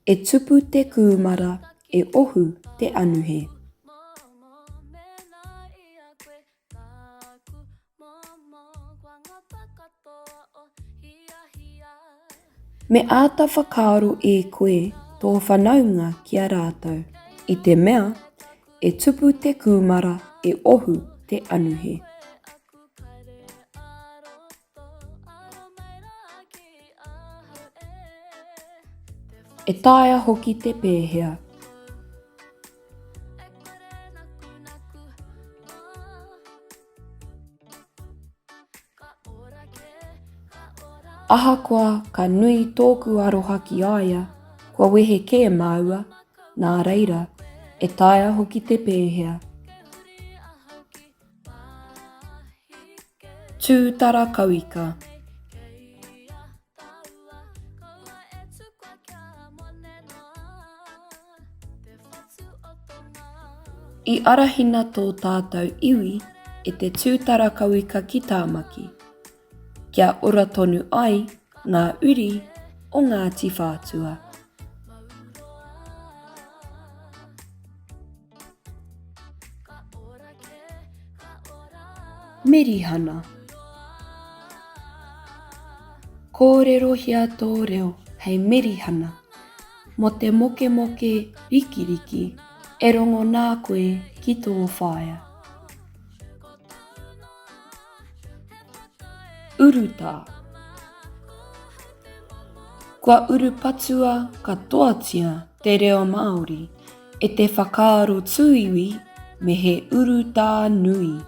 E tupu te kūmara, e ohu te anuhe. Me āta whakaaro e koe tō whanaunga ki a rātou, i te mea, e tupu te kūmara, e ohu te anuhe. E taea hoki te pēhea. Ahakoa ka nui tōku aroha ki a ia, kua wehe kē māua, nā reira, e taea hoki te pēhea. Tūtarakauika. I arahina tō tātou iwi e te Tūtarakauika ki Tāmaki, kia ora tonu ai ngā uri o Ngāti Whātua. Mirihana. Kōrerohia tō reo hei mirihana mō te mokemoke rikiriki e rongo nā koe ki tō whaea. Urutā. Kua urupatua katoatia te reo Māori e te whakaaro tūiwi me he urutā nui.